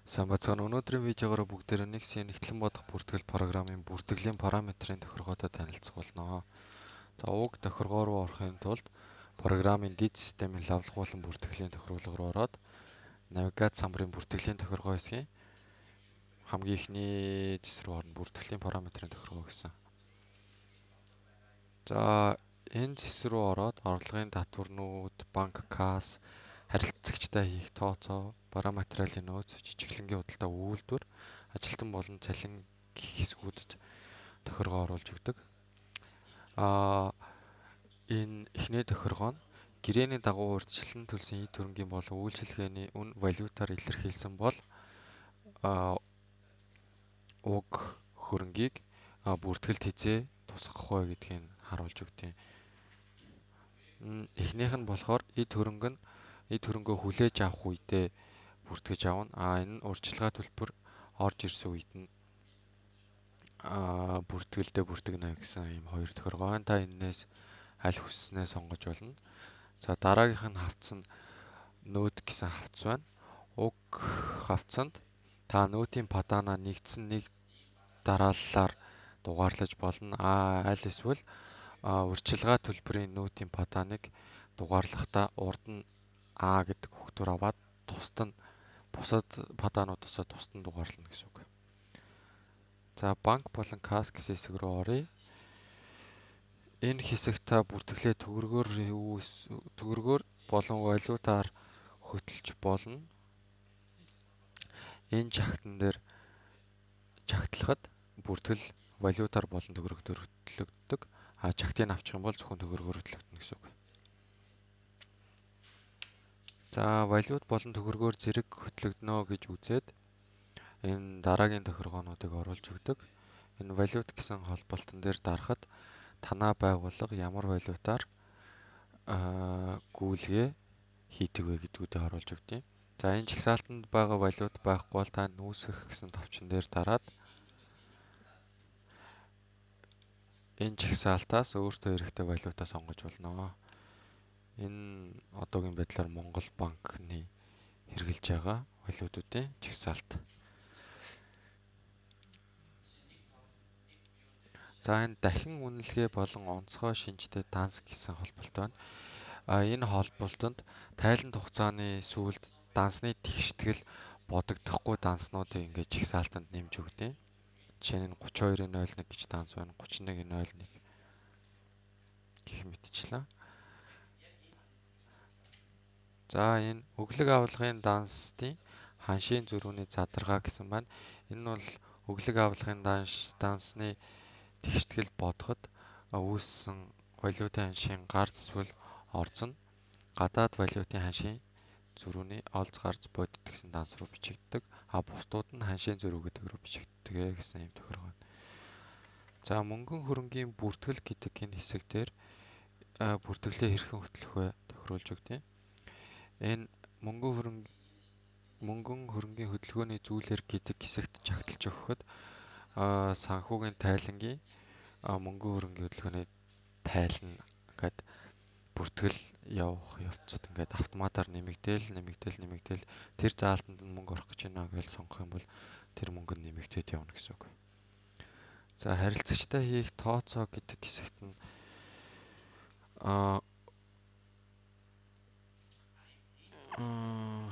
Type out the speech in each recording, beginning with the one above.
Сайн байцгаана. Өнөөдрийн видеогоор бүгдээрээ нэгсийн нэгтлэн бодох бүртгэл програмын бүртгэлийн параметрын тохиргоотой танилцах болно. За, уг тохиргоо руу орохын тулд програмын дэд системийн лавлах болон бүртгэлийн тохируулга руу ороод навигац самбарын бүртгэлийн тохиргоо хэсгийн хамгийн эхний зэс рүү орно. Бүртгэлийн параметрын тохиргоо гэсэн. За, энэ зэс рүү ороод орлогын татварнууд, банк касс, харилцагчтай хийх тооцоо, бараа материалын нөөц, жижиглэнгийн худалдаа үйлдвэр, ажилтан болон цалин гэх хэсгүүдэд тохиргоо оруулж өгдөг. Энэ эхний тохиргоо нь гэрээний дагуу урьдчилан төлсөн эд хөрөнгийн болон үйлчилгээний үн валютаар илэрхийлсэн бол уг хөрөнгийг бүртгэлд хэзээ тусгах вэ гэдгийг харуулж өгдөг. Эхнийх нь болохоор эд хөрөнгө нь эд хөрөнгөө хүлээж авах үедээ бүртгэж авна. Энэ нь урьдчилгаа төлбөр орж ирсэн үед нь бүртгэлдээ бүртгэнэ гэсэн ийм хоёр тохиргоо байна. Та энээс аль хүсснээ сонгож болно. За, дараагийнх нь хавтас нь нөөд гэсэн хавтас байна. Уг хавтсанд та нөөдийн падаанаа нэгдсэн нэг дарааллаар дугаарлаж болно. Аль эсвэл урьдчилгаа төлбөрийн нөөдийн падааныг дугаарлахдаа урд нь А гэдэг өгтөр аваад тусад нь бусад падаануудаас тусад нь дугаарлана гэсэн үг. За, банк болон касс гэсэн хэсэг рүү оръё. Энэ хэсэгт та бүртгэлээ төгрөгөөр болон валютаар хөтөлж болно. Энэ чагтан дээр чагтлахад бүртгэл валютаар болон төгрөгөөр хөтлөгддөг. Чагтыг авчих юм бол зөвхөн төгрөгөөр хөтлөгдөнө гэсэн үг. За, валют болон төгрөгөөр зэрэг хөтлөгдөнө гэж үзээд энэ дараагийн тохиргоонуудыг оруулж өгдөг. Энэ валют гэсэн холболтон дээр дарахад танаа байгууллага ямар валютаар гүйлгээ хийдэг вэ гэдгүүдээ оруулж өгдөг. За, энэ жагсаалтанд байгаа валют байхгүй бол та нүүсгэх гэсэн товчон дээр дараад энэ жагсаалтаас өөртөө хэрэгтэй валютаа сонгож болно. Энэ одоогийн байдлаар Монгол банкны хэрэглэж байгаа валютуудын жагсаалт. За, энэ дахин үнэлгээ болон онцгой шинжтэй данс гэсэн холболт байна. Энэ холболтод тайлан хугацааны сүүлд дансны тэгштгэл бодогдохгүй данснуудыг ингээд жагсаалтанд нэмж өгдөг. Жишээ нь 32.01 гэж данс байна, 31.01 гэх мэтчлэн. За, энэ өглөг авлагын данстын ханшийн зөрүүний задаргаа гэсэн байна. Энэ нь бол өглөг авлагын дансны тэгштгэл бодоход үүссэн валютын ханшийн гарц эсвэл орц нь гадаад валютын ханшийн зөрүүний олз гарц бодит гэсэн данс руу бичигддэг. Бусдууд нь ханшийн зөрүү гэдэг рүү бичигддэг гэсэн ийм тохиргоо байна. За, мөнгөн хөрөнгийн бүртгэл гэдэг энэ хэсэг дээр бүртгэлээ хэрхэн хөтлөх вэ тохируулж өгдөг. Энэ мөнгөн хөрөнгийн хөдөлгөөний зүйлээр гэдэг хэсэгт чагталж өгөхөд санхүүгийн тайлангийн мөнгөн хөрөнгийн хөдөлгөөний тайлна ингээд бүртгэл явах явцад ингээд автоматар нэмэгдээл нэмэгдээл тэр заалтанд нь мөнгө орох гэж байна гэж сонгох юм бол тэр мөнгө нь нэмэгдээд явна гэсэн үг. За, харилцагчтай хийх тооцоо гэдэг хэсэгт нь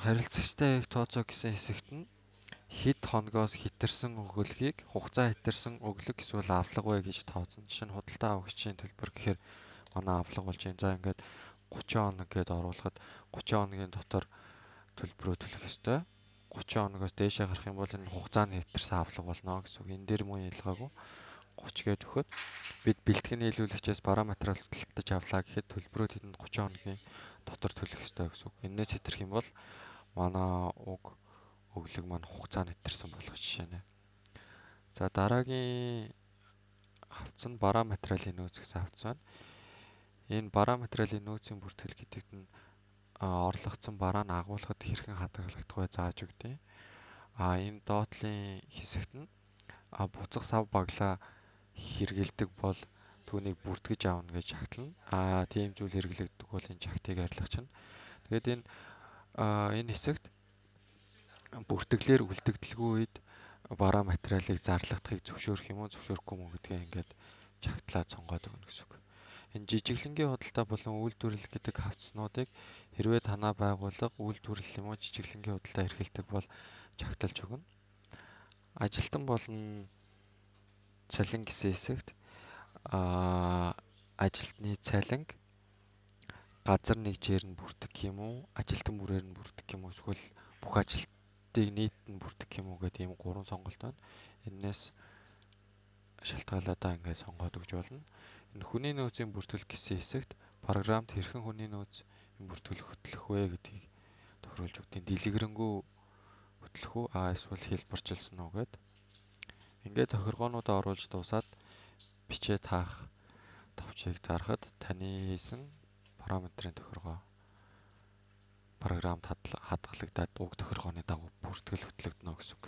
харилцагчтай хийх тооцоо гэсэн хэсэгт нь хэд хоногоос хэтэрсэн өгөлгийг хугацаа хэтэрсэн өглөг эсвэл авлага вэ гэж тооцно. Жишээ нь худалдаа авагчийн төлбөр гэхээр манай авлага болж байна. За, ингээд 30 хоног гэдээ оруулахад 30 хоногийн дотор төлбөрөө төлөх ёстой. 30 хоногоос дээшээ гарах юм бол энэ хугацааны хэтэрсэн авлага болно гэсэн үг. Энэ дээр мөн ялгаагүй 30 гээд өгөхөд бид бэлтгэн нийлүүлэгчээс бараа материал худалдаж авлаа гэхэд төлбөрөө тэдэнд 30 хоногийн дотор төлөх ёстой гэсэн үг. Энээс хэтэрх юм бол манай уг өглөг маань хугацаанд хэтэрсэн болох жишээ нэ. За, дараагийн хавтас нь бараа материалын нөөц гэсэн хавтас байна. Энэ бараа материалын нөөцийн бүртгэл гэдэгт нь орлогдсон бараа нь агуулхад хэрхэн хадгалагдах вэ зааж өгдөг. Энэ доотлын хэсэгт нь буцах сав баглаа хэрэгэлдэг бол түүнийг бүртгэж авна гэж чагтлана. Тийм зүйл хэрэглэгддэг бол энэ чагтыг арилгах чинь. Тэгээд энэ хэсэгт Бүртгэлээр үлдэгдэлгүй үед бараа материалыг зарлахдахыг зөвшөөрөх юм уу, зөвшөөрөхгүй юм уу гэдгээ ингээд чагтлаад сонгоод өгнө гэсэн үг. Энэ жижиглэнгийн худалдаа болон үйлдвэрлэл гэдэг хавтаснуудыг хэрвээ танай байгууллага үйлдвэрлэл юм уу, жижиглэнгийн худалдаа эрхэлдэг бол чагталж өгнө. Ажилтан болон цалин гэсэн хэсэгт ажилтны цалинг газар нэгжээр нь бүртгэх юм уу, ажилтан бүрээр нь бүртгэх юм уу, эсвэл бүх ажилтныг нийт нь бүртгэх юм уу гэдэг ийм гурван сонголт байна. Энээс шалтгаалаад ингээд сонгоод өгч болно. Энэ хүний нөөцийн бүртгэл гэсэн хэсэгт програмд хэрхэн хүний нөөц бүртгэл хөтлөх вэ гэдгийг тохируулж өгдөг. Дэлгэрэнгүй хөтлөх үү, эсвэл хэлбэрчилсэн үү гэд. Ингээд тохиргоонуудаа оруулж дуусаад бичээ таах товчийг дарахад таны хийсэн параметрын тохиргоо програмд хадгалагдаад уг тохиргооны дагуу бүртгэл хөтлөгдөнө гэсэн үг.